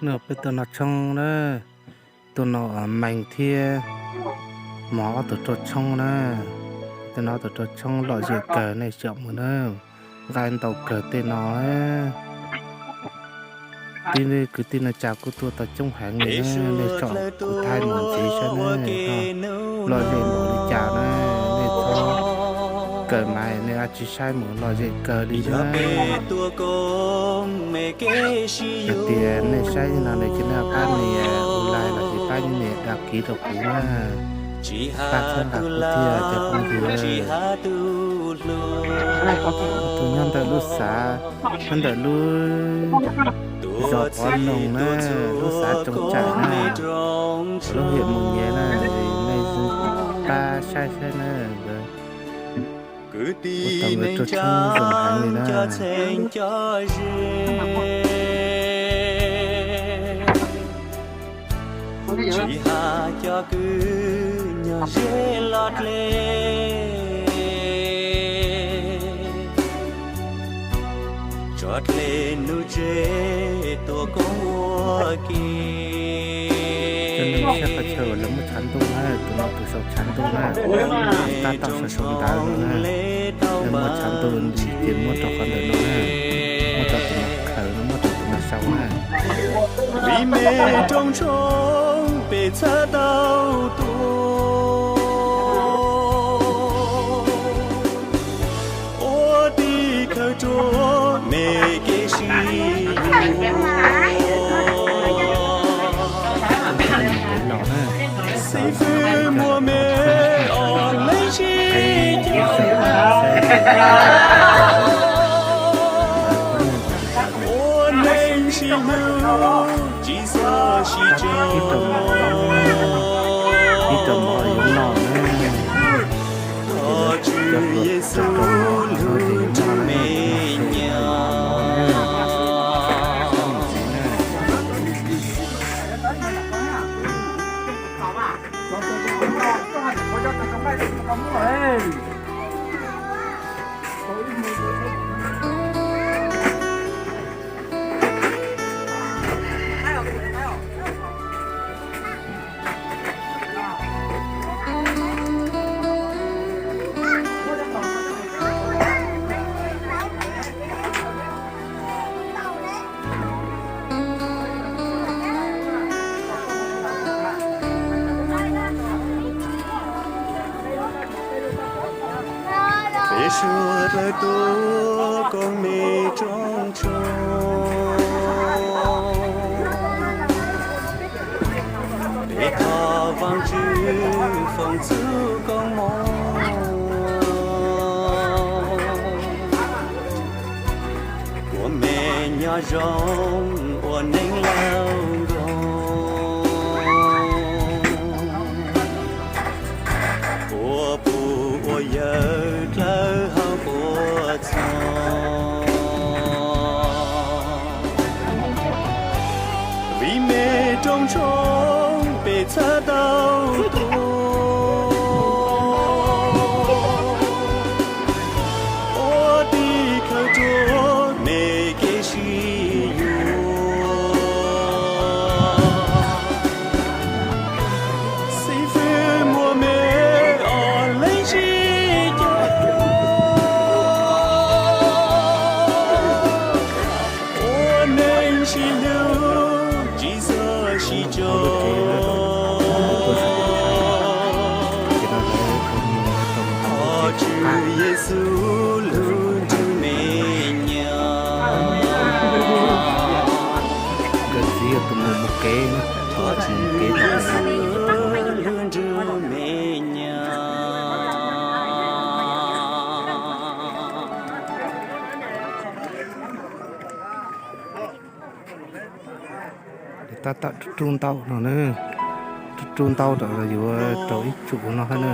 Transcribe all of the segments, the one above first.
Nov peb tuaj noj tshoob na, tuaj noj mees thiab mov ob tug rau tshoob na. Peb tuaj noj ob tug rau tshoob lom zem kawg, nej xyaum mus na, nqaij ntau kawg tej no. Tib kwv tij neej tsa kuj tuaj tau coob heev li na, nej tsom kuv thaij mus ntxiv saib na. Lom zem npaum li cas na, nej txhob kawm mas nej dab tsi saib mus lom zem kawg li na. Yog tias nej saib li no ces nej pab nias like los sis pab nias đăng ký rau kuv na, pab txhawb nqa kuv thiab cov phooj ywg. Tus nyob ntawm lub xav, nyob ntawm lub zos Pov Loog na, lub xav Tsoo Tsaim na, lub hiam Mus Nyias na, nej pab saib saib na. Kwv tij neej tsa cov txheeb cov ze, tsis hais cov kwv nyuam ze los dle, tso dle nuv tsev tuaj koob ua ke. Cov neeg sab qhov chaw uas lawv muaj tshav ntuj na, tus no tus sau tshav ntuj na, tab tom sau sau ntawv no na, lawv muaj tshav ntuj ces muab rau qhov ntawm no na, muab rau tus no khaws no, muab rau tus no sau na. Vim me rooj tshoob peb txhawb tau tuaj, ua tib khawv rua me kev sib yuav. Xib fwb muaj me os leej sib cav, ua neej sib hlub tsis txhob sib tso. Thov Tswv Yexus lub nroog me nyuam. Peb suav dlawg tuaj koob me rooj tshoob, peb thov Vaajtswv foom txuj koob moov, ua me nyob zoo ua neej laug nkoog, ua pug ua yawg dlawb hauv quas txog. Vim me rooj tshoob peb txhawb tau tuaj, ua tib khawv rua me kev sib yuav. Xib fwb muaj me os leej sib cav, ua neej sib hlub tsis txhob sib tso. Thov Tswv Yexus lub nroog me nyuam. Nkawd txiv yog tus mus mus kev, tus mus kev, lub nroog me nyuam. Tab tom rub rub ntaub no na, rub rub ntaub rau yuav rau ib tsum no hab na.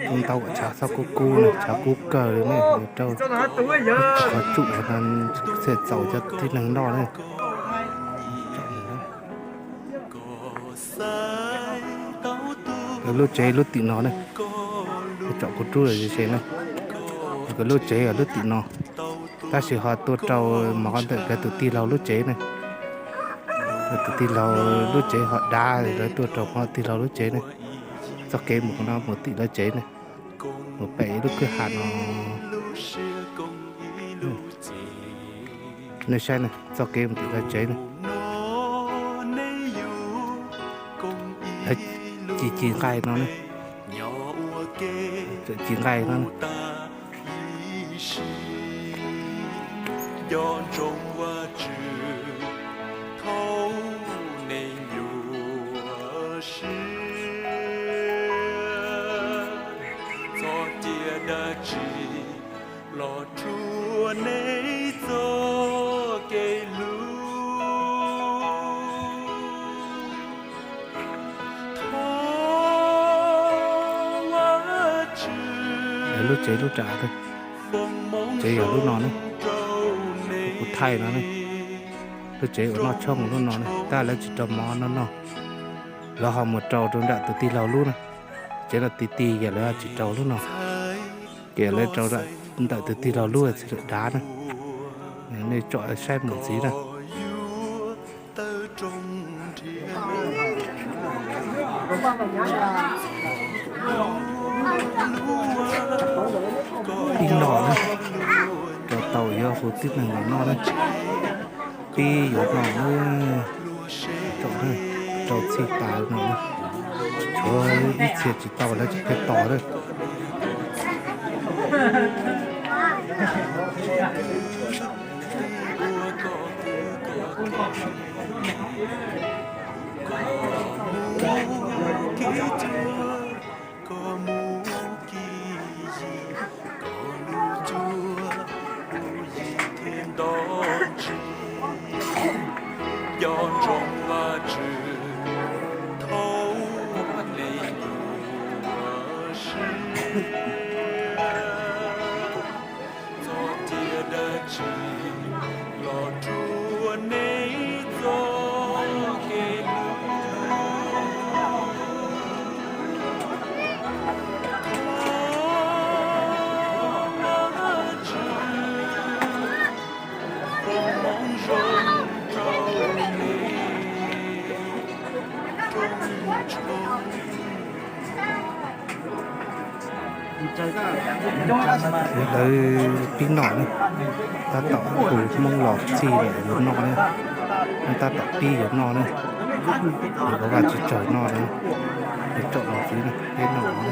Rub ntaub kom tshav txhob kub kub na, tshav kub kawg li ne, rau qhov tsum no thiaj txaus cov tib neeg noj na. Lawv lub tsev lub tim no ne, tsom kuv rub ze ze na. Nkawd lub tsev lub tim no, tab sis ho tuaj rau mov ntawm nkawd tus tij laug lub tsev ne. Tus tij laug lub tsev ho dav, lawv tuaj rau hmo tij laug lub tsev ne. Txoj kev mus no mus tim lawv tsev ne, mus pem lub kwj ha no. Nej saib ne, txoj kev mus tim lawv tsev ne. Lawv ci ci nqaij no ne. Ci nqaij no. Txhob cia dab tsi los rhuav nej txoj kev hlub. Lub tsev lub nram, tsev yog lub no ne, kuv thaij no ne. Lub tsev uas noj tshoob lub no ne, tab lawv tsis rau mov no noj. Lawv ho mus rau rau nram tus tij laug lub na. Tsev no ti ti ces lawv tsis rau lub no, ces lawv rau ntawm tus tij laug lub txhia dav na. Nej tsom saib mus ntxiv na. Pib noj na, rau tau yuav hu tib neeg los noj na. Pib yuav noj na, rau txhij tas no, tshuav ib txhia tsis tau lawv tsis pheej tos na. Koj mus ki yim, koj lub cuab kuj yim thiab nto ntsis. Nco ntsoov Vajtswv thaum nej nyuaj siab. Txhob cia dab tsi los rhuav nej txoj kev hlub. Thov Vajtswv foom hmoov zoo rau nej rooj tshoob. Lawv pib noj ne, tab tom hu Hmoob los txhij lawm yuav noj ne, tab tom pib yuav noj ne, yuav ua vaj tse tsawg noj ne, yuav tsom mus xwb ne, peb noj ne.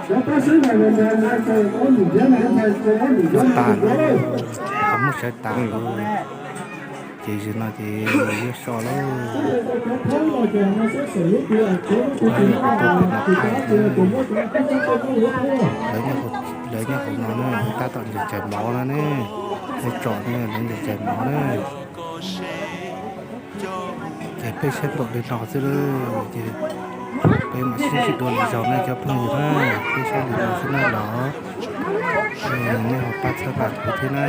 Yuav tas, qhov muab sawv tas lawm, ces zaum no ces yuav so lawm. Lawv nyob hauv no na, tab tom ncaws cais mov no ne, nej tsom ne, lawv ncaws cais mov na. Ces peb saib npaum li no xwb lawm, ces peb mam sib ntsib dua lwm zaus na cov phooj ywg na, peb saib li no xwb na los, nej ho pab txhawb nqa kuv thiab na.